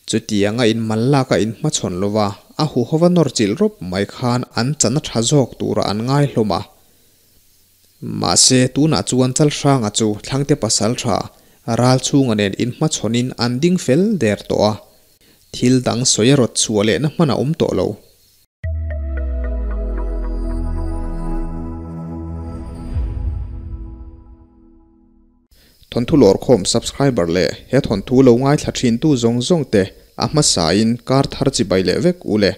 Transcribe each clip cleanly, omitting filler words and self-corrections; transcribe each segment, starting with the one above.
Chutianga in mal lak a in hmachhawn lova a huhova nawr chilh rawp mai khan an chan a tha zawk tura an ngai hlawm a. Mahse tunah chuan Chalhranga chu Thlangte pasal tha ral chhunga nen in hmachhawnin an ding fel der tawh a, thil dang sawi a rawt chhuah lehna hman a awm tawh lo. Thawnthu lawrkhawm subscriber leh he thawnthu lo ngaithla thintu zawng zawng te a hmasain kar thar chibai leh vek u le.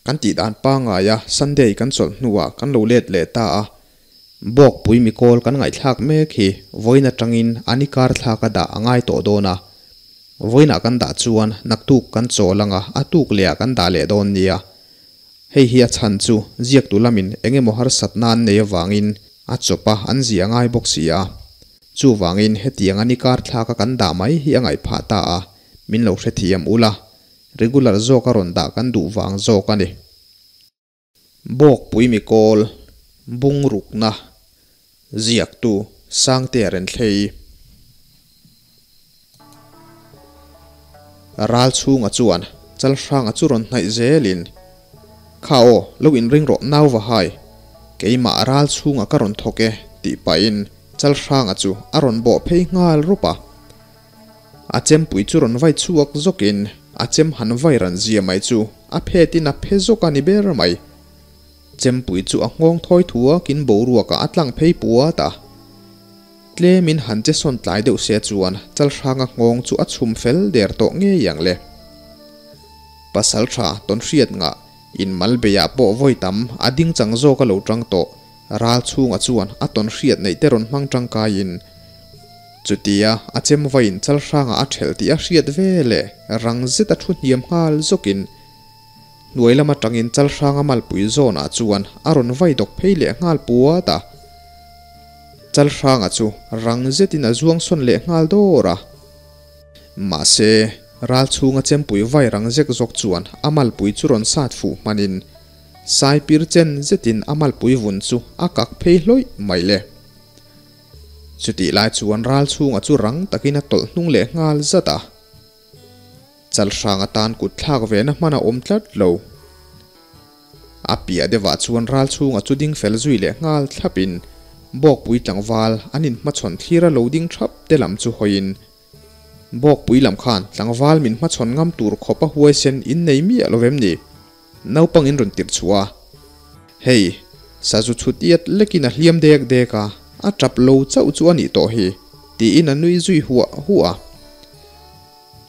Kan tih dan pangaia Sunday kan chawlh hnuah kan lo let leh ta a, Bawkpui mikawl kan ngaihthlak mek hi vawiin atangin a ni kar thlak a dah a ngai tawh dawn a. Vawiinah kan dah chuan naktuk kan chawl anga a tuk lehah kan dah leh dawn nia. Hei hi a chhan chu ziaktu lamin eng emaw harsatna an nei avangin a chawp a an zia ngai bawk si a. Chuvangin hetiang a ni kar thlaka kan dah mai hi a ngaih phah ta a, min lo hrethiam ula, regular zawk a rawn dah kan duh vang zawk a ni. Bawkpui mikawl, bungrukna, ziaktu Sangtea Renthlei. Ral chhunga chuan Chalhranga chu rawn hnaih zelin, Kha aw, lo inring rawh nau va hai, keimah ral chhunga ka rawn thawk e, tih pahin Chalhranga chu a rawn bawh phei nghal rup a. A chempui chu rawn vai chhuak zawkin a chem han vai ran zia mai chu a phetin a phe zawk a ni ber mai. Chempui chu a nghawng thawi thuakin boruakah a tlang phei puat a. Tlemin han che sawn tlai deuh se chuan Chalhranga nghawng chu a chhum fel der tawh ngei ang le. Pasaltha tawnhriat ngah in malbeiah pawh vawi tam a ding chang zawk a lo tang tawh. Ral chhunga chuan a tawnhriat neih te rawn hmang tangkaiin chutia a chem vawiin Chalhranga a thelh tih a hriat ve leh rang zet a thu hniam nghal zawkin hnuai lam atangin Chalhranga malpui zawnah chuan a rawn vai dawk phei leh nghal puat a. Chalhranga chu rang zetin a zuang sawn leh nghal dawr a. Mahse, ral chhunga chempui vai rang zek zawk chuan a malpui chu rawn sat fuh hmanin Saipir chen zetin a malpui vun chu a kak phei hlawih mai le. Chutih lai chuan ral chhunga chu rang takin a tawlh hnung leh nghal zat a. Chalhrang atan kut thlak ve na hman a awm tlat lo. A piah deuhah chuan ral chhunga chu ding fel zui leh nghal thlapin Bawkpui tlangval an inhmachhawn thlir a lo ding thap te lam chu hawiin Bawkpui lam khan tlangval min hmachhawn ngam tur khawp a huaisen in nei miah lo vem ni? Naupang in rawn tirh chhuah a. Hei, sazu chhut iat lekin a hliam dek dek a, a tap lo chauh chu a nih tawh hi, tiin a nui zui huah huah a.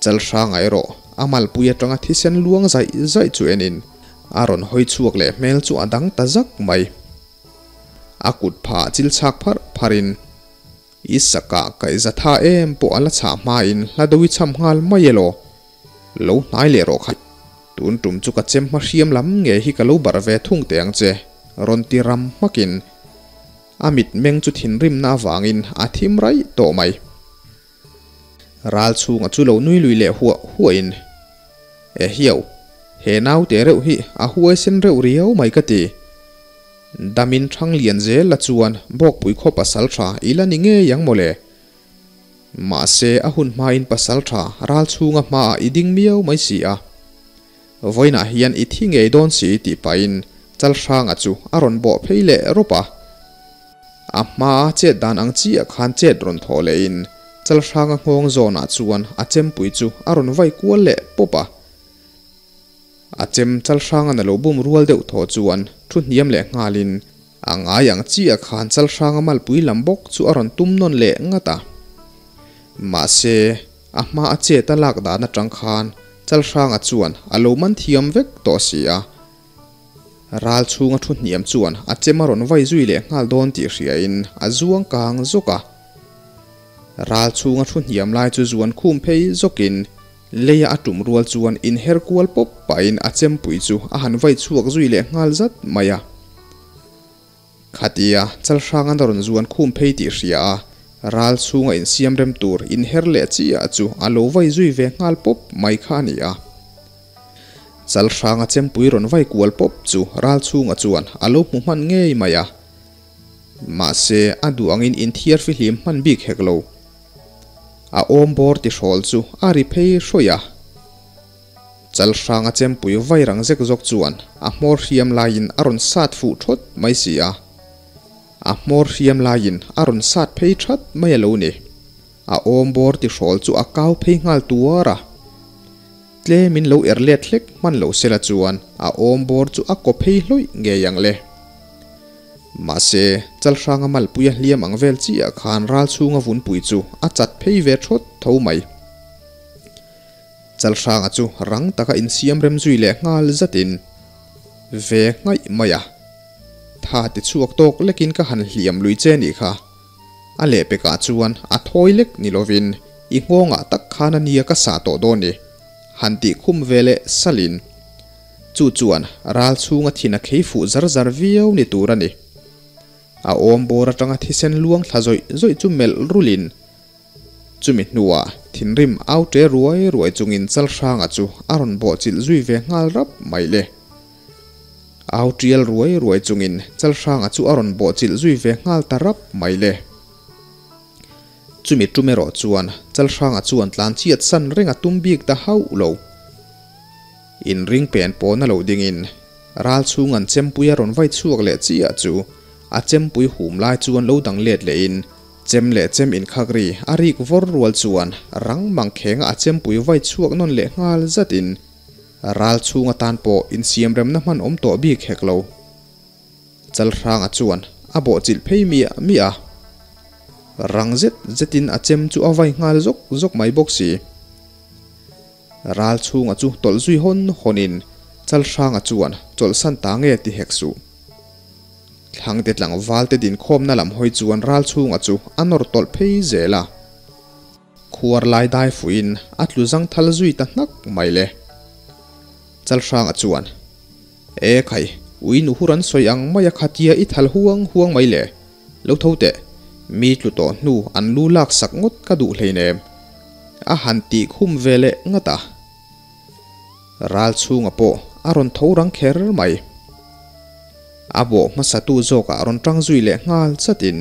Chalhranga erawh a malpui atanga thisen luang zaih zaih chu enin a rawn hawi chhuak leh hmel chu a dang ta zak mai. A kut phah chil chhak pharh pharhin I sakah kaih za tha em pawh a la chhah hmain hla do i cham nghal mai elaw? Lo hnai leh rawh khat. Tun tum chu ka chem hma hriam lam nge hi ka lo barh ve thung teh ang che, rawn ti ram hmakin a mitmeng chu thinrimna avangin a thim raih tawh mai. Ral chhunga chu lo nui lui leh huah huahin, E hiau, he naute reuh hi a huaisen reuh riau mai ka ti. Damin thang lian zel la chuan Bawkpui khaw pasal tha i la ni ngei ang mawle. Mahse a hun hmain pasal tha ral chhunga hmaah i ding miau mai si a. Vawiinah hian i thi ngei dawn si tih pahin Chalhranga chu a rawn bawh phei leh rawp a. A hmaa chet dan ang chiah khan chet rawn thawh lehin Chalhranga nghawng zawnah chuan a chempui chu a rawn vai kual leh pawp a. A chem Chalhranga'n a lo bum rual deuh thaw chuan thu hniam leh nghalin a ngai ang chiah khan Chalhranga malpui lam bawk chu a rawn tum nawn leh ngat a. Mahse, a hma a chet a lak dan atang khan Chalhranga chuan a lo man thiam vek tawh si a. Ral chhunga thu hniam chuan a chem a rawn vai zui leh nghal dawn tih hriain a zuang kang zawk a. Ral chhunga thu hniam lai chu zuan khum phei zawkin Leia a tum rual chuan inher kual pawp pahin a chempui chu a han vai chhuak zui leh nghal zat mai a. Khatia Chalhrang an rawn zuan khum phei tih hria a, ral chhunga insiam rem tur inher leh chiah chu a lo vai zui ve nghal pawp mai kha a ni a. Chalhranga chempui rawn vai kual pawp chu ral chhunga chuan a lo hmu hman ngei mai a. Mahse, a duh angin inthiar fihlim hman bik hek lo. A awm bawr tihrawl chu a ri phei hrawih a. Chalhranga chempui vai rang zek zawk chuan a hmawr hriam laiin a rawn sat fuh thawt mai si a. A hmawr hriam laiin a rawn sat phei that mai a lo ni. A awm bawr tihrawl chu a kau phei nghal tuar a. Tlemin lo er let hlek hman lo sela chuan a awm bawr chu a kaw phei hlawih ngei ang le. Mahse, Chalhranga malpuia hliam ang vel chiah khan ral chhunga vunpui chu a chat phei ve thawt tho mai. Chalhranga chu rang taka insiam rem zui leh nghal zatin ve nghaih mai a. Tha ti chhuak tawk lekin ka han hliam lui che nih kha. A lehpekah chuan a thawi lek ni lovin i nghawngah tak khan a nia ka sah tawh dawn ni. Han tih khum ve leh salin chu chuan ral chhunga thin a khei fuh zar zar viau ni tur a ni. A awm bawr atanga thisen luang thla zawih zawih chu melh rulin Chumi hnuah thinrim au ṭe ruai ruai chungin Chalhranga chu a rawn bawhchilh zui ve nghal rap mai le. Au ṭial ruai ruai chungin Chalhranga chu a rawn bawhchilh zui ve nghal ta rap mai le. Chumi ṭum erawh chuan Chalhranga chuan tlan chiat san reng a tum bik ta hauh lo. Inring pen pawn a lo dingin ral chhung an chempui a rawn vai chhuak leh chiah chu a chempui hum lai chuan lo dang let lehin Chem leh chem inkhak ri a rik vawr rual chuan rang mang khenga a chempui vai chhuak nawn leh nghal zatin ral chhung atan pawh insiamremna hman awm tawh bik hek lo. Chalhranga chuan a bawhchilh phei miah miah a, rang zet zetin a chem chu a vai nghal zawk zawk mai bawk si. Ral chhunga chu tawlh zui hawn hawnin Chalhranga chuan chawlhsan ta nge ti hek suh. Thlangte tlangvalte dinkhawmna lam hawi chuan ral chhunga chu a nawr tawlh phei zel a. Khuar lai dai fuiin a tlu zang thal zui ta hnak mai le. Chalhranga chuan, E khai, ui nu hur an sawi ang mai a khatia i thal huang huang mai le. Lo tho teh, mi tlu tawh hnu an lu lak sak ngawt ka duh hleinem. A han tih khum ve leh ngat a. Ral chhunga pawh a rawn tho rang kher mai. A bawh hmasatu zawkah rawn tang zui leh nghal chatin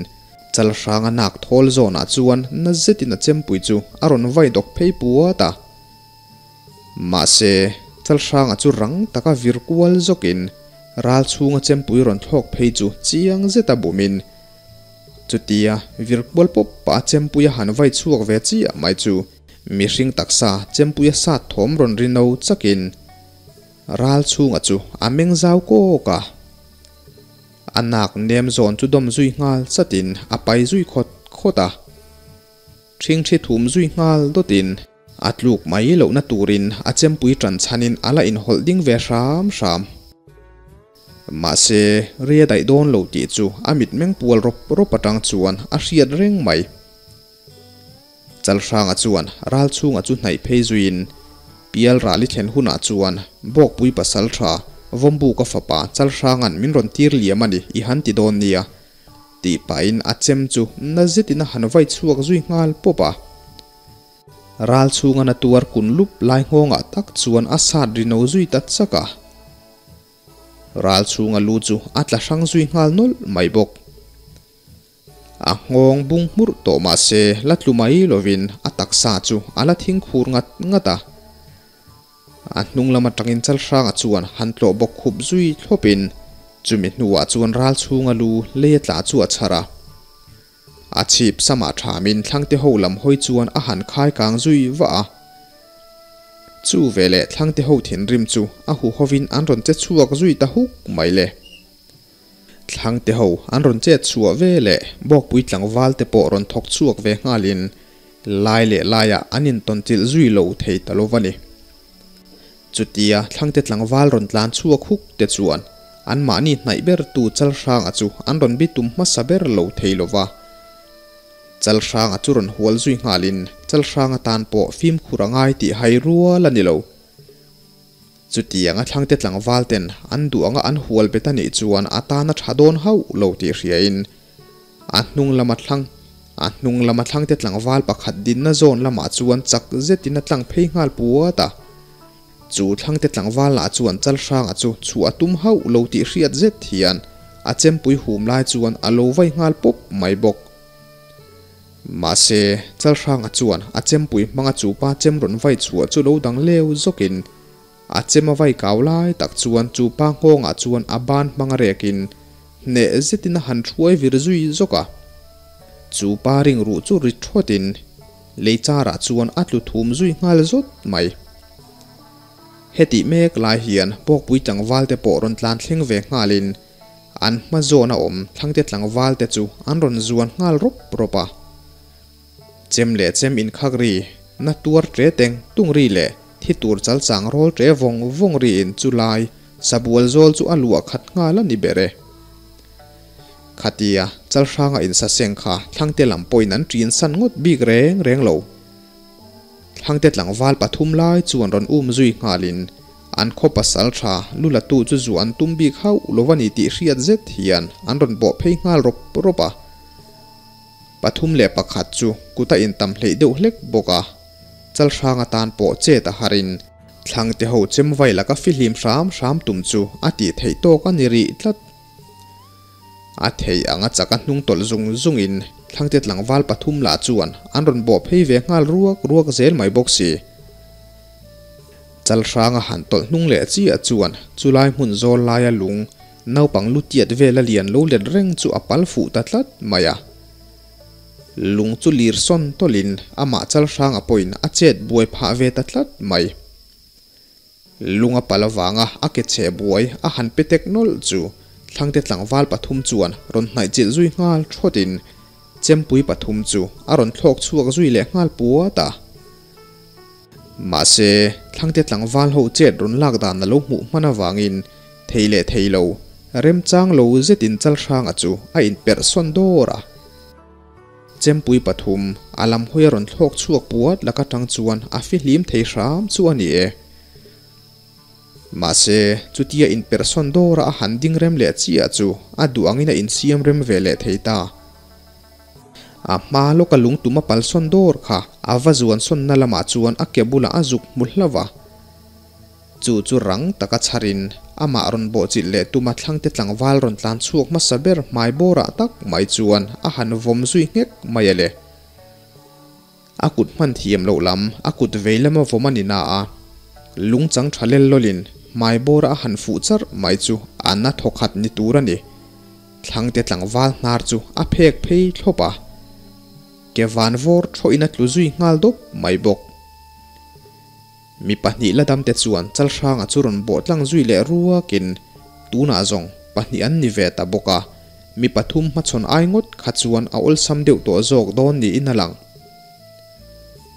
Chalhranga nak thawl zawnah chuan na zetin a chempui chu a rawn vai dawk phei puat a. Mahse, Chalhranga chu rang taka vir kual zawkin ral chhunga chempui rawn thlawk phei chu chiang zeta bumin chutia vir kual pawp pah a chempui a han vai chhuak ve chiah mai chu Mihring taksa chempuia sat thawm rawn ri no chakin ral chhunga chu a meng zau kawk a. A nak nem zawn chu dawm zui nghal chatin a pai zui khawt khawt a. Ṭhingṭhi thum zui nghal dawtin a tluk mai lohna turin a chempui ṭan chhanin a la inhawlh ding ve hram hram. Mahse, ria daih dawn lo tih chu a mitmeng pual rawp rawp aṭang chuan a hriat reng mai. Chalhranga chuan ral chhunga chu hnaih phei zuiin Pial rali thlen hunah chuan Bawkpui pasal tha Vawmbuka fapa Chalhranga'n min rawn tir liam a ni i han ti dawn nia tih pahin a chem chu na zetin a han vai chhuak zui nghal pawp a. Ral chhunga na tuar kun lup lai nghawngah tak chuan a sat ri no zui ta chak a. Ral chhunga lu chu a tla hrang zui nghal nawlh mai bawk. A nghawng bung hmurh tawh mah se la tlu mai lovin a taksa chu a la thing khur ngat ngat a. A hnung lam atangin Chalhranga chuan han tlawh bawk khup zui thlawpin chumi hnuah chuan ral chhunga lu lei a tla chu a chhar a. A chhip samah thamin thlangte ho lam hawi chuan a han khai kang zui vah a. Chu veleh thlangte ho thinrim chu a huhovin an rawn che chhuak zui ta huk mai le. Thlangte ho an rawn chet chhuah ve leh Bawkpui tlangval te pawh rawn thawk chhuak ve nghalin lai leh laiah an intawnchilh zui lo thei ta lo va ni. Chutia Thlangte tlangval rawn tlan chhuak huk te chuan anmahni hnaih bertu Chalhranga chu an rawn bitum hmasa ber lo thei lo va. Chalhranga chu rawn hual zui nghalin Chalhranga tan pawh fimkhur a ngai tih hai rual a ni lo. Chutiang a thlangte tlangval ten an duh anga an hual bet a nih chuan a tan a tha dawn hauh lo tih hriain a hnung lama thlang a hnung lama thlangte tlangval pakhat dinna zawn lamah chuan chak zetin a tlang phei nghal puat a. Chu thlangte tlangval lah chuan Chalhranga chu chhuah a tum hauh lo tih hriat zet hian a chempui hum lai chuan a lo vai nghal pawp mai bawk. Mahse, Chalhranga chuan a chempui hmanga chupa chem rawn vai chhuah chu lo dang leu zawkin A chem a vai kau lai tak chuan chu pa nghawngah chuan a ban hmang a rekin hneh zetin a han thuai vir zui zawk a. Chu pa ring ruh chu ri thawtin lei charah chuan a tlu thum zui nghal zawt mai. Hetih mek lai hian Bawkpui tlangval te pawh rawn tlan thleng ve nghalin an hma zawn a awm thlangte tlangval te chu an rawn zuan nghal rawp rawp a. Chem leh chem inkhak ri, na tuar ṭe teng tung ri leh thi tur chal chang rawl ṭe vawng vawng riin chu lai sabual zawl chu a luah khat nghal a ni ber e. Khatia Chalhranga insaseng kha thlangte lam pawhin an ṭin san ngawt bik reng reng lo. Thlangte tlangval pathum lai chuan rawn um zui nghalin an khaw pasal tha lu la tu chu zu an tum bik hauh lo a ni tih hriat zet hian an rawn bawh phei nghal rawp rawp a. 3 1 chu kut a intam hleih deuh hlek bawk a, Chalhrang atan pawh chet a harin Thlangte ho chem vai laka fihlim hram hram tum chu a tih theih tawk a ni rih tlat. A thei anga chak a hnung tawlh zung zungin Thlangte tlangval pathum lah chuan an rawn bawh phei ve nghal ruak ruak zel mai bawk si. Chalhranga han tawlh hnung leh chiah chuan chulai hmun zawl laia lung naupang lu tiat vela lian lo let reng chu a pal fuh ta tlat mai a. Lung chu lir sawn tawlhin amah Chalhranga pawhin a chet buai phah ve ta tlat mai. Lung a pal avanga a ke chhe buai a han pe tek nawlh chu Thlangte tlangval pathum chuan rawn hnaih chilh zui nghal thawtin chempui pathum chu a rawn thlawk chhuak zui leh nghal puat a. Mahse, Thlangte tlangval ho chet rawn lak dan a lo hmuh hman avangin thei leh thei lo, remchang lo zetin Chalhranga chu a inperh sawn dawr a. Chempui pathum a lam hawi a rawn thlawk chhuak puat lak atang chuan a fihlim thei hram chu a ni e. Mahse, chutia inperhsawn dawra a han ding rem leh chiah chu a duh angin a insiam rem ve leh thei ta. A hma lawka lungtum a palsawn dawr kha a va zuan sawnna lamah chuan a ke bulah a zuk hmu hlauh a. Chu chu rang taka chharin amah rawn bawhchilh leh tuma thlangte tlangval rawn tlan chhuak hmasa ber hmai bawrah tak mai chuan a han vawm zui nghek mai a le. A kut hman thiam loh lam a kut vei lama vawm a ni na a, lungchang tha lel lawlin hmai bawra a han fuh charh mai chu a na thawkhat ni tur a ni. Thlangte tlangval hnar chu a phek phei thlawp a, ke van vawr thawhin a tlu zui nghal dawp mai bawk. Mi pahnih la damte chuan Chalhranga chu rawn bawh tlang zui leh ruakin tunah zawng pahnih an ni ve ta bawk a, mi pathum hmachhawn ai ngawt kha chuan a awlsam deuh tawh zawk dawn niin a lang.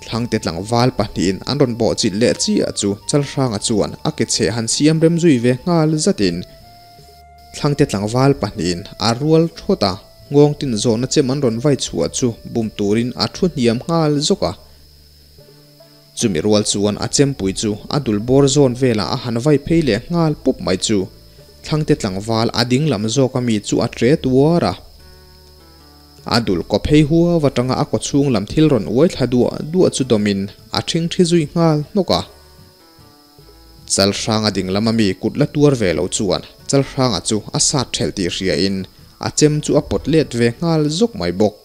Thlangte tlangval pahnihin an rawn bawh chilh leh chiah chu Chalhranga chuan a ke chheh han siam rem zui ve nghal zatin Thlangte tlangval pahnihin a rual thawt a, nghawng tin zawhna chem an rawn vai chhuah chu bum turin a thu hniam nghal zawk a. Chumi rual chuan a chempui chu a dul bawr zawn velah a han vai phei leh nghal pup mai chu Thlangte tlangval a ding lam zawk ami chu a tre tuar a. A dul kaw phei huau atanga a kaw chhung lam thil rawn uai thla duah duah chu dawmin a ṭhingṭhi zui nghal hnawk a. Chalhranga ding lam ami kut la tuar ve lo chuan Chalhranga chu a sat ṭhelh tih hriain a chem chu a pawt let ve nghal zawk mai bawk.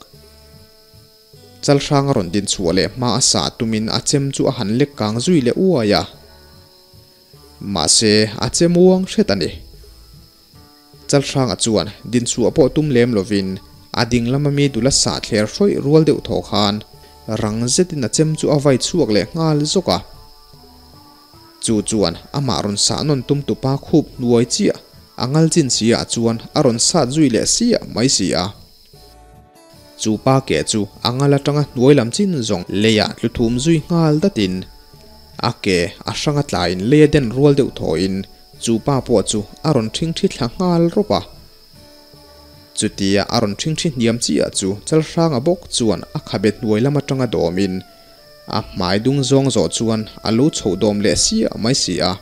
Chalhrang a rawn din chhuah leh hma a sah tumin a chem chu a han lek kang zui leh uai a. Mahse, a chem uang hret a ni. Chalhranga chuan din chhuah pawh tum lem lovin a ding lama mi dul a sah thler hrawih rual deuh thaw khan rang zetin a chem chu a vai chhuak leh nghal zawk a. Chu chuan amah rawn sah nawn tum tupa khup hnuai chiah a ngal chin si ah chuan a rawn sat zui leh siah mai si a. Chu pa ke chu a ngal atanga hnuai lam chin zawng leiah tlu thum zui nghal datin a ke a hranga tlaiin lei a den rual deuh thawhin chu pa pawh chu a rawn ṭhingṭhi thla nghal rawp a. Chutia a rawn ṭhingṭhi hniam chiah chu Chalhranga bawk chuan a khabe hnuai lam atanga dawmin a hmai dung zawng zawh chuan a lo chho dawm leh siah mai si a.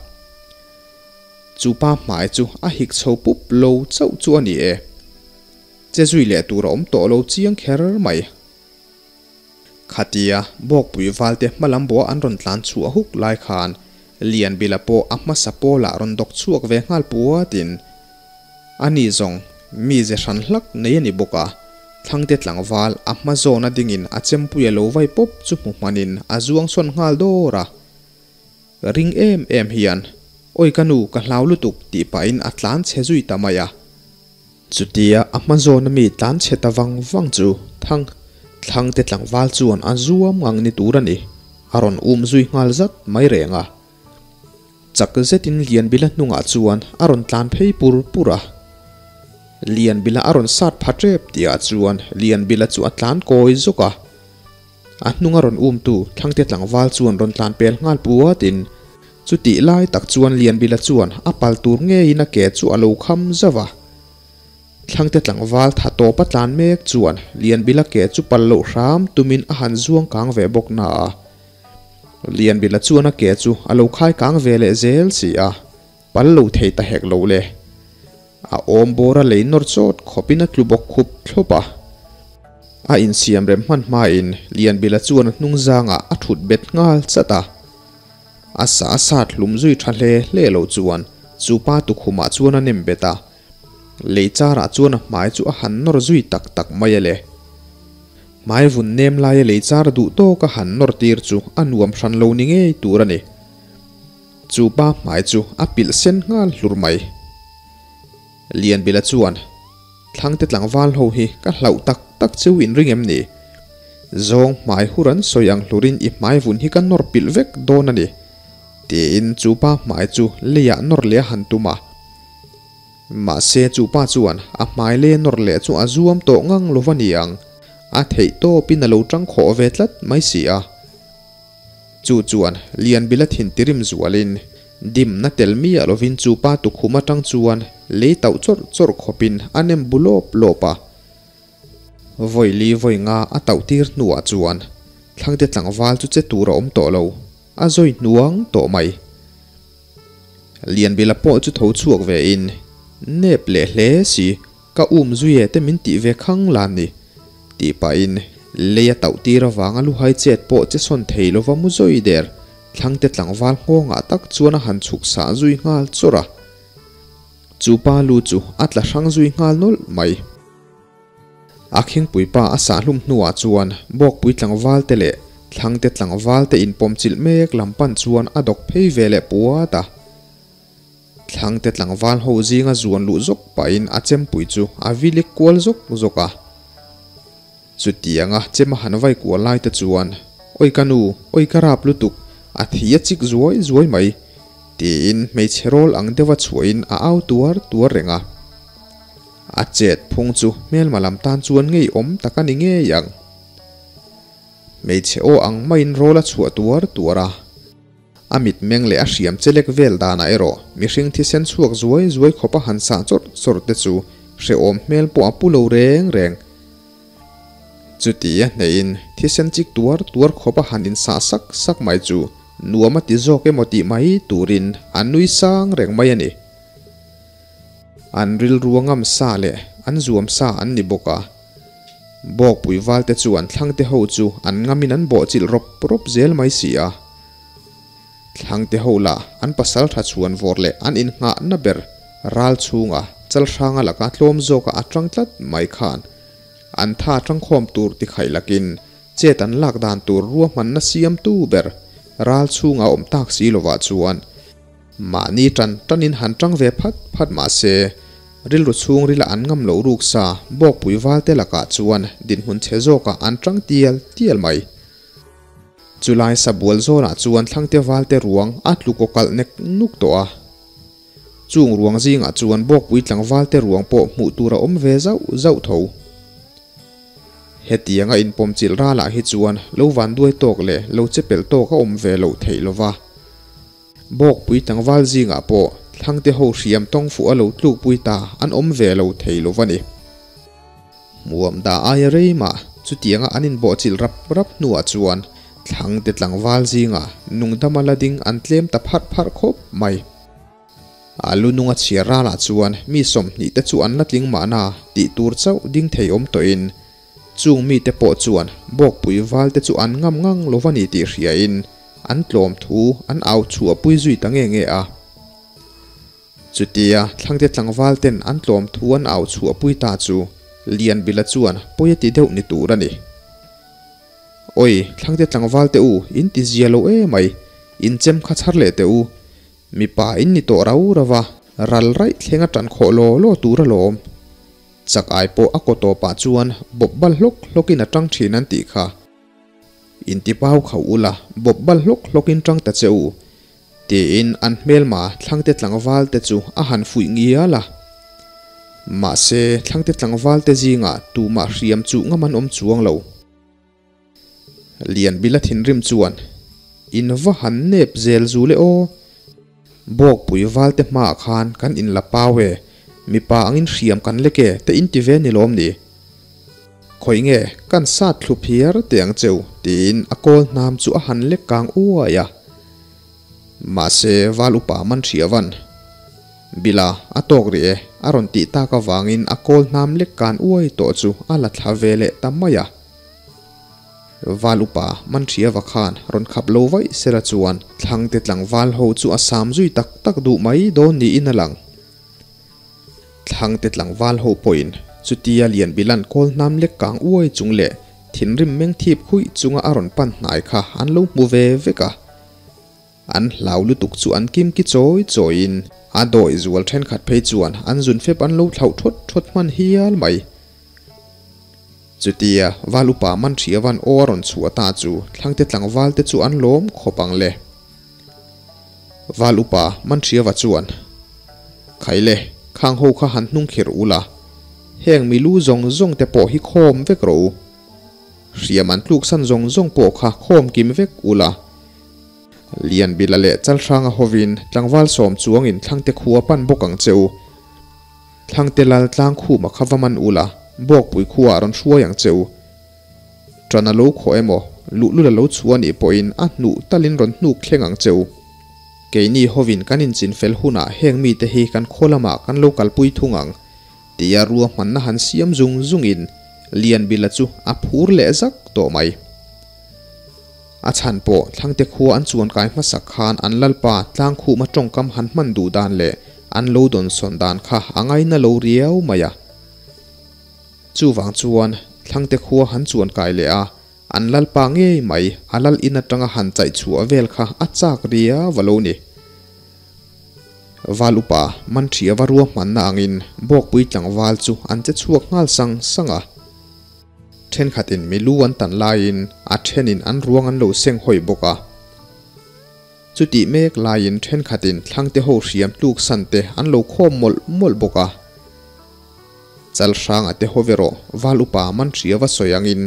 Chu pa hmai chu a hik chho pup lo chauh chu a ni e. Che zui leh tur a awm tawh lo chiang kher mai. Khatia Bawkpui valte hmalam bawh an rawn tlan chhuah huk lai khan Lianbila pawh a hmasa pawlah rawn dawk chhuak ve nghal puatin a ni zawng mi ze hran hlak nei a ni bawk a, Thlangte tlangval a hma zawna dingin a chempuia lo vai pawp chu hmu hmanin a zuang sawn nghal dawr a. Ring em em hian, Awi ka nu, ka hlau lutuk, tih pahin a tlan chhe zui ta mai a. Chutia a hma zawna mi tlan chhe ta vang vang chu thang thlangte tlangval chuan a zuam ngang ni tur a ni, a rawn um zui nghal zat mai reng a. Chak zetin Lianbila hnungah chuan a rawn tlan phei pur pur a. Lianbila a rawn sat pha tep tihah chuan Lianbila chu a tlan kawi zawk a. A hnunga rawn umtu Thlangte tlangval chuan rawn tlan pel nghal puatin chutih lai tak chuan Lianbila chuan a pal tur ngeiin a ke chu a lo kham zauh a. Thlangte tlangval tha tawpa tlan mek chuan Lianbila ke chu pal loh hram tumin a han zuang kang ve bawk na a. Lianbila chuan a ke chu a lo khai kang ve leh zel si a, pal lo thei ta hek lo le. A awm bawr a lei nawr chawt khawpin a tlu bawk khup thlawp a. A insiam rem hman hmain Lianbila chuan a hnung zangah a thut bet nghal chat a. A sa a sat hlum zui tha hle hle lo chuan chu pa tukhumah chuan a nem bet a. Lei charah chuan a hmai chu a han nawr zui tak tak mai a le. Hmai vun nem laia lei char duh tawka han nawr tir chu a nuam hran lo ni ngei tur a ni. Chu pa hmai chu a pilh sen nghal hlur mai. Lianbila chuan, Thlangte tlangval ho hi ka hlauh tak tak cheu in ring em ni? Zawng hmai hur an sawi ang hlurin i hmai vun hi ka nawr pilh vek dawn a ni, tiin chu pa hmai chu leiah nawr leh a han tum a. Mahse chu pa chuan a hmai lei nawr leh chu a zuam tawh ngang lo va ni ang, a theih tawpin a lo tang khawh ve tlat mai si a. Chu chuan Lianbila thin tirim zualin dimna tel miah lovin chu pa tukhum atang chuan lei tauh chawrh chawrh khawpin a nem bu lawp lawp a. Vawi li vawi nga a tauh tir hnuah chuan Thlangte tlangval chu che tur a awm tawh lo, a zawi hnuang tawh mai. Lianbila pawh chu tho chhuak ve in, Nep leh hle si, ka um zui e te min tih ve khang lan ni, tih pahin lei a tauh tir avanga luhai chet pawh che sawn thei lova mu zawi der Thlangte tlangval nghawngah tak chuan a han chhuk sah zui nghal chawrh a. Chu pa lu chu a tla hrang zui nghal nawlh mai. A khingpuipa a sahhlum hnuah chuan Bawkpui tlangvalte leh Thlangte tlangvalte inpawmchilh mek lam pan chuan a dawk phei ve leh puat a. Thlangte tlangval ho zinga zuan luh zawk pahin a chempui chu a vilik kual zawk zawk a. Chutianga chem a han vai kual lai te chuan, Awi ka nu, awi ka rap lutuk, a thi a chik zuai zuai mai, tiin hmeichhe rawl ang deuha chhuahin a au tuar tuar reng a. A chet phung chu hmelma lam tan chuan ngeiawm tak a ni ngei ang. Hmeichhe aw ang maiin rawl a chhuah tuar tuar a. A mitmeng leh a hriam chelek vel danah erawh mihring thisen chhuak zuai zuai khawpa han sah chawrh chawrh te chu hrehawm hmel pawh a pu lo reng reng. Chuti a hneihin thisen chik tuar tuar khawpa han insah sak sak mai chu nuam a ti zawk emaw tih mai turin a nui sang reng mai a ni. An rilru a ngam sa leh an zuam sa an ni bawk a. Bawkpui valte chuan Thlangte ho chu an ngamin an bawhchilh rawp rawp zel mai si a. Thlangte ho lah an pasal tha chhuan vawr leh an innghahna ber ral chhunga Chalhranga laka tlawm zawka a tang tlat mai khan an tha tangkhawm tur ti khaih lakin chet an lak dan tur ruahmanna siamtu ber ral chhunga awm tak si lovah chuan Mahni tan tanin han tang ve phat phat mah se, rilru chhungrila an ngam loh ruk sa Bawkpui valte lakah chuan dinhmun chhe zawkah an tang tial tial mai. Chulai sabual zawnah chuan Thlangte valte ruang a tlu kaw kalh nek nuk tawh a. Chung ruang zingah chuan Bawkpui tlangvalte ruang pawh hmuh tur a awm ve zauh zauh tho. Hetianga inpawmchilh ralah hi chuan lo vanduai tawk leh lo chepelh tawk a awm ve loh theih lova. Bawkpui tlangval zingah pawh Thlangte ho hriam tawng fuh a lo tlukpui ta an awm ve lo thei lo va ni. Hmuam dah aia rei mah chutianga an inbawhchilh rap rap hnuah chuan Thlangte tlangval zingah nungdama la ding an tlem ta pharh pharh khawp mai. A lu nunga chhiar ralah chuan mi 20 te chu an la tling mahna tih tur chauh ding thei awm tawhin Chung mite pawh chuan Bawkpui valte chu an ngam ngang lo va ni tih hriain an tlawm thu an au chhuahpui zui ta nge nge a. Chutia Thlangte tlangval ten an tlawm thu an au chhuahpui ta chu Lianbila chuan pawi a ti deuh ni tur a ni. Awi, Thlangte tlangval te u, in ti zia lo e mai. In chem kha chhar leh teh u. Mipa in ni tawh rau rau va, ral raih thleng a tan khawh law law tur alawm. Chak ai pawh a kaw tawpah chuan bawp bal hlawk hlawkin a tang thin an tih kha. Intipau khauh ula, bawp bal hlawk hlawkin tang ta che u. Tiin an hmelma thlangte tlangval te chu a han fuih ngial a. Mahse, thlangte tlangval te zingah tumah hriam chuh ngam an awm chuang lo. Lianbila thinrim chuan, In va han nep zel zu le aw. Bawkpui valte hmaah khan kan inla pau e, mipa angin hriam kan lek e te in ti ve ni lawm ni? Khawi nge kan sat thlu phiar teh ang cheu tiin a kawl hnam chu a han lek kang uai a. Mahse val upa man hria van. Bila a tawk rih e a rawn tih tak avangin a kawl hnam lek kan uai tawh chu a la thla ve leh ta mai a. Val upa man hria va khan rawn khap lo vaih sela chuan thlangte tlangval ho chu a sam zui tak tak duh mai dawn niin a lang. Thlangte tlangval ho pawhin chutia Lianbila'n kawl hnam lek kang uai chung leh thinrim meng thip khuih chunga a rawn pan hnai kha an lo hmu ve vek a. An hlau lutuk chu an kim ki chawi chawiin a dawi zual thenkhat phei chuan an zun fep an lo thlauh thawt thawt hman hial mai. Chutia Val upa Manhriavan aw a rawn chhuah ta chu Thlangte tlangval te chu an lawm khawp ang le. Val upa Manhriava chuan, Khaile, khang ho kha han hnung khirh ula, heng milu zawng zawng te pawh hi khawm vek rawh u. Hriam an tluksan zawng zawng pawh kha khawm kim vek ula. Lianbila leh Chalhranga hovin tlangval sawm chuangin Thlangte khua pan bawk ang che u. Thlangte lal tlang khuma kha va man ula, Bawkpui khuaah rawn hruai ang che u. Ṭan a lo khawh emaw, luhlul a lo chhuah anih pawhin a hnuh talin rawn hnuk thleng ang che u. Keini hovin kan inchin fel hunah heng mite hi kan khaw lamah kan lo kalpui thung ang, tia ruahmanna han siam zung zungin Lianbila chu a phur leh zak tawh mai. A chhan pawh Thlangte khua an chuan kai hmasak khan an lalpa Tlangkhuma tawngkam han hman duh dan leh an lo dawnsawn dan kha a ngaina lo riau mai a. Chuvang chuan Thlangte khua han chuan kai leh a, an lalpa ngei mai a lal in atanga han chaih chhuah vel kha a chak riau a lo ni. Val upa Manthria va ruahmanna angin Bawkpui tlangval chu an che chhuak nghal sang sang a. Thenkhatin milu an tan laiin a thenin an ruang an lo seng hawi bawk a. Chutih mek laiin thenkhatin thlangte ho hriam tluk san te an lo khawm mawlh mawlh bawk a. Chalhranga te haw ve rawh, Val upa Manhria va sawi angin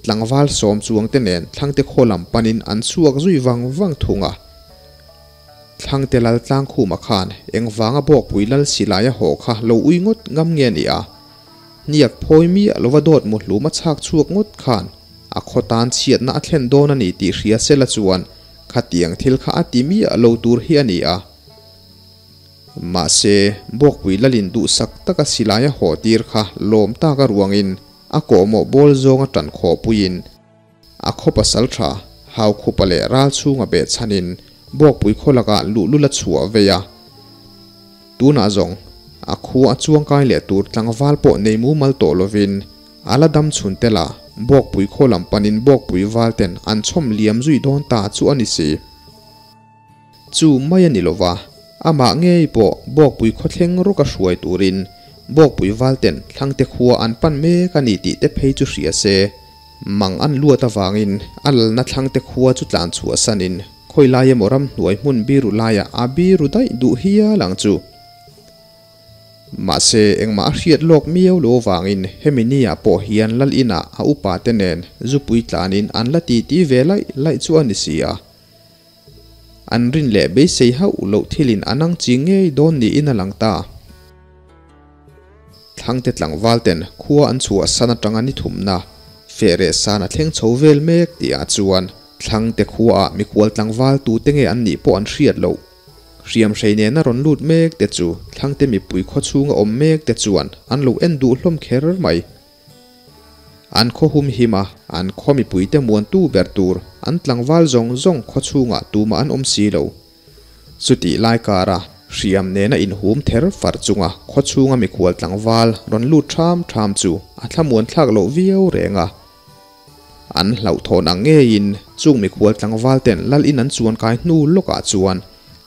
tlangval sawm chuangte nen thlangte khaw lam panin an chhuak zui vang vang thung a. Thlangte lal tlangkhuma khan engvanga Bawkpui lal silaia haw kha lo ui ngawt ngam nge ni a? Hniak phawi miah lova dawt muhlum a chhak chhuak ngawt khan a khaw tan chhiatna a thlen dawn a ni tih hria sela chuan khatiang thil kha a ti miah lo tur hi a ni a. Mahse, Bawkpui lalin duhsak taka silai a haw tir kha lawm tak a ruangin a kawhmawh bawl zawng a tan khawhpuiin a khaw pasal tha Haukhupa leh ral chhunga beh chhanin Bawkpui khaw lakah luhlul a chhuah vei a. Tunah zawng a khua a chuangkai leh tur tlangval pawh nei mumal tawh lovin a la dam chhun tel a, Bawkpui khaw lam panin Bawkpui valten an chhawm liam zui dawn ta chu a ni si. Chu mai a ni lova, amah ngei pawh Bawkpui khawthleng rawk a hruai turin Bawkpui valten Thlangte khua an pan mek a ni tih te phei chu hria se, mang an luat avangin a lalna Thlangte khua chu tlan chhuah sanin khawi lai emaw ramhnuai hmun biru laiah a biru daih duh hial ang chu. Mahse, engmah a hriat lawk miau lo avangin hemi niah pawh hian lal inah a upa te nen zupui tlanin an la titi ve laih laih chu a ni si a. An rin leh beisei hauh loh thilin an ang chi ngei dawn niin a lang ta. Thlangte tlangval ten khua an chhuah san atanga ni thumna fehreh san a thleng chho vel mek tihah chuan Thlangte khuaah mikhual tlangval tute nge an nih pawh an hriat loh. Hriamhrei nena rawn lut mek te chu Thlangte mipui khawchhunga awm mek te chuan an lo en duh hlawm kher mai. An khaw hum him a, an khaw mipuite muantu ber tur an tlangval zawng zawng khaw chhungah tumah an awm si lo. Chutih lai kara hriam nena inhum ther far chunga khaw chhunga mikhual tlangval rawn lut ṭham ṭham chu a thlamuan thlak loh viau reng a. An hlauhthawn ang ngeiin chung mikhual tlangval ten lal in an chuan kai hnu lawkah chuan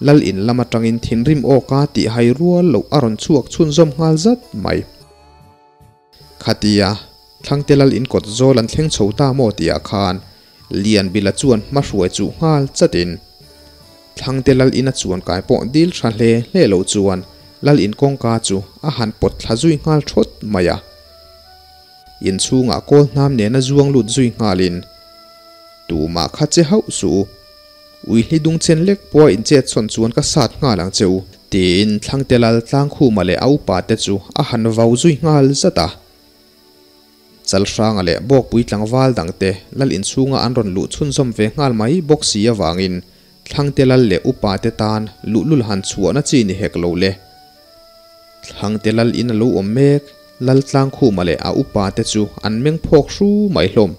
lal in lam atangin thinrim awka tih hai rual loh a rawn chhuak chhunzawm nghal zat mai. Khatia Thlangte lal in kawt zawl an thleng chho ta maw tihah khan Lianbila chuan hmahruai chuh nghal chatin Thlangte lal in a chuan kai pawh dil tha hle hle lo chuan lal in kawngka chu a han pawt thla zui nghal thawt mai a. Inchhungah kawl hnam nena zuang lut zui nghalin tumah kha che hauh suh u. Ui hli dung chen lek pawha inchet chhawn chuan ka sat nghal ang che u, tiin Thlangte lal Tlangkhuma leh a upa te chu a han vau zui nghal zat a. Chalhranga leh Bawkpui tlangval dangte lal inchhunga an rawn luh chhunzawm ve nghal mai bawk si avangin Thlangte lal leh upa te tan luhlul han chhuahna chi ni hek lo le. Thlangte lal in a lo awm mek, Lal Tlangkhuma leh a upa te chu an meng phawk hru mai hlawm.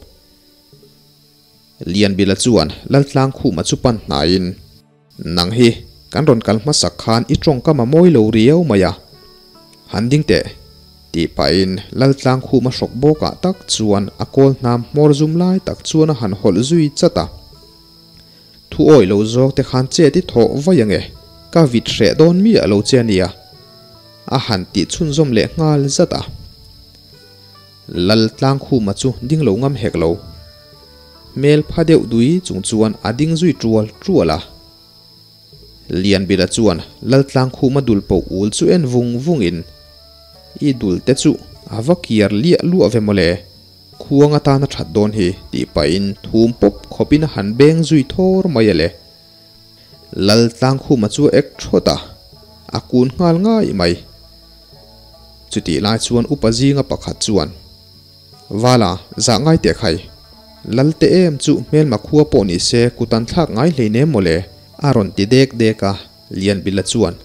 Lianbila chuan Lal Tlangkhuma chu pan hnaiin, Nang hi kan rawn kal hmasak khan i tawngkam a mawi lo riau mai a, han ding teh, tih pahin Lal Tlangkhuma hrawk bawkah tak chuan a kawl hnam hmawr zum lai tak chuan a han hawlh zui chat a. Thu awih lo zawk te khan chet i thawh vaih ange, ka vit hreh dawn miah lo che ania, a han tih chhunzawm leh nghal zat a. Lal Tlangkhuma chu ding lo ngam hek lo. Hmel pha deuh dui chung chuan a ding zui tual tual a. Lianbila chuan Lal Tlangkhuma dul poh ul chu en vung vungin, I dul te chu a va kiar liah luah ve mawle, khuang atan a that dawn hi, tih pahin thum pawp khawpin a han beng zui thawr mai a le. Lal Tlangkhuma chu a ek thawt a, a kun nghal ngai mai. Chutih lai chuan upa zinga pakhat chuan, Vala, zah ngai teh khai. Lal te em chu hmelma khua pawh ni se kut an thlak ngai hlei nem mawle, a rawn ti dek dek a, Lianbila chuan,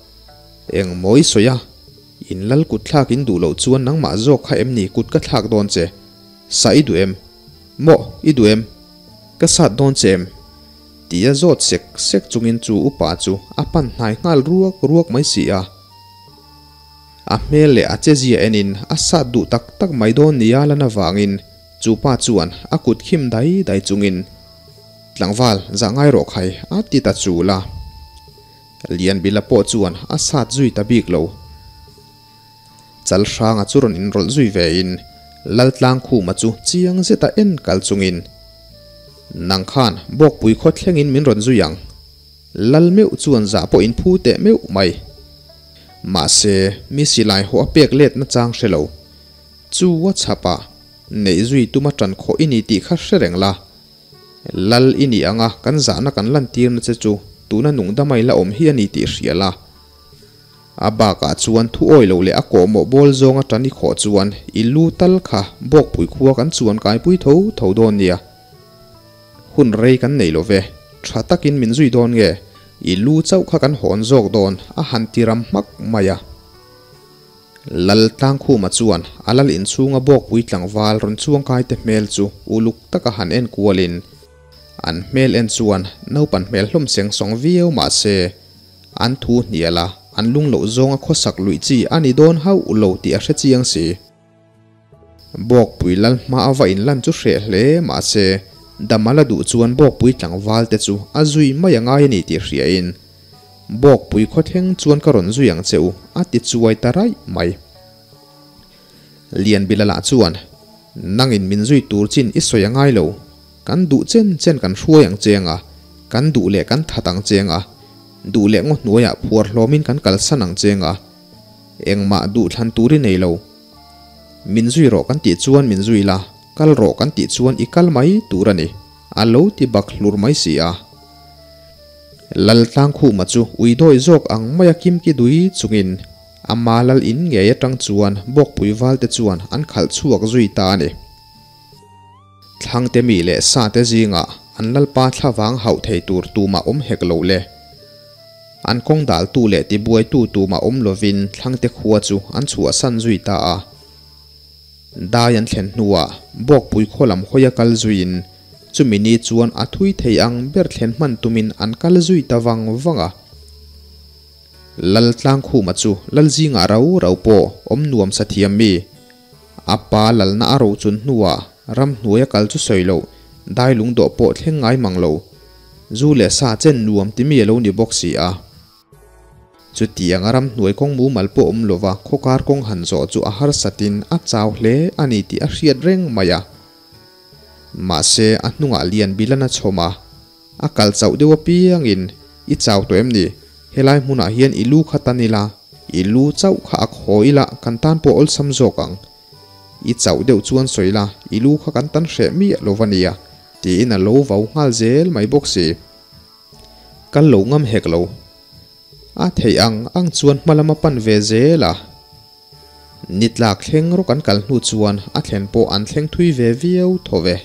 Eng maw i sawi a? In lal kut thlak in duh loh chuan nangmah zawk kha em ni kut ka thlak dawn che? Sa i duh em? Maw, i duh em? Ka sat dawn che em? Tia zawt sek sek chungin chu upa chu a pan hnai nghal ruak ruak mai si a. A hmel leh a chezia enin a sat duh tak tak mai dawn nia lan avangin chu pa chuan a kut khim dai dai chungin Tlangval zah ngai rawh khai a ti ta chul a. Lianbila pawh chuan a sat zui ta bik lo. Chalhranga chu rawn inrawlh zui vein Laltlangkhuma chu chiang zeta en kal chungin, Nang khan Bawkpui khaw thlengin min rawn zui ang. Lal meuh chuan zah pawh in phu teh meuh mai. Mahse, mi silai haw a pek let nachang hre lo. Chu a chhapah neih zui tuma ṭan khawh i ni tih kha hre reng la. Lal i nih anga kan zahna kan lantirna che chu tuna nung damai la awm hi a ni tih hria la. A bakah chuan thu awi lo leh a kawhmawh bawl zawng atan i khawh chuan i lu tal kha Bawkpui khua kan chuan kaipui tho tho dawn nia. Hun rei kan nei lo ve, tha takin min zui dawn nge, i lu chauh kha kan hawn zawk dawn a han ti ram hmak mai a. Lal Tlangkhuma chuan a lal inchhunga Bawkpui tlangval rawn chuangkai te hmel chu uluk taka han en kualin an hmel en chuan naupan hmel hlawm seng sawng viau mahse, An thu hnial a, an lung loh zawnga khawsak luih chi a ni dawn hauh lo tih a hre chiang si. Bawkpui lal hma a va inlan chu hreh hle mahse, Damala duh chuan Bawkpui tlangval te chu a zui mai a ngai a ni tih hriain, Bawkpui khawthleng chuan ka rawn zui ang che u, a ti chuai ta raih mai. Lianbila lah chuan, Nangin min zui tur chin i sawi a ngai lo. Kan duh chen chen kan hruai ang cheng a, kan duh leh kan that ang cheng a, duh leh ngaw hnuaiah phuar hlawmin kan kalsan ang cheng a, engmah duh thlan tur i nei lo. Min zui rawh kan tih chuan min zui la, kal rawh kan tih chuan i kal mai tur a ni, a lo ti bak hlur mai si a. Laltlangkhuma chu ui dawi zawk ang maia kimki dui chungin Ama lal in ngei atang chuan Bawkpui valte chuan an khalh chhuak zui ta a ni. Thlangte mi leh sate zingah an lalpa thlavang hauh thei tur tumah awm hek lo le. An kawng daltu leh tibuaitu tumah awm lovin Thlangte khua chu an chhuahsan zui ta a. Dai an thlen hnuah Bawkpui khaw lam hawia kal zuiin chumi ni chuan a thui thei ang ber thlen hman tumin an kal zui ta vang vang a. Lal Tlangkhuma chu Lal zingah rau rau pawh awm nuam sa thiam mi. A pa lalna a ro chun hnuah ramhnuai a kal chu sawi loh. Dai lungdawh pawh thleng ngai mang lo. Zu leh sa chen nuam ti mi a lo ni bawk si a. Chutiang a ramhnuai kawng mumal pawh awm lova khawkar kawng han zawh chu a harsatin a chau hle a ni tih a hriat reng mai a. Mahse, a hnungah lian bilan a chhawm a, a kal chauh deuh apiangin, I chau tawh em ni? Helai hmunah hian i lu kha tan ila, i lu chauh kha a khaw ila kan tan pawh awlsam zawk ang. I chauh deuh chuan sawi la, i lu kha kan tan hreh miah lo va nia, tiin a lo vau nghal zel mai bawk si. Kal lo ngam hek lo. A theih ang ang chuan hma lam a pan ve zel a. Ni tlak thleng rawk an kal hnu chuan a thlen pawh an thleng thui ve viau tho ve.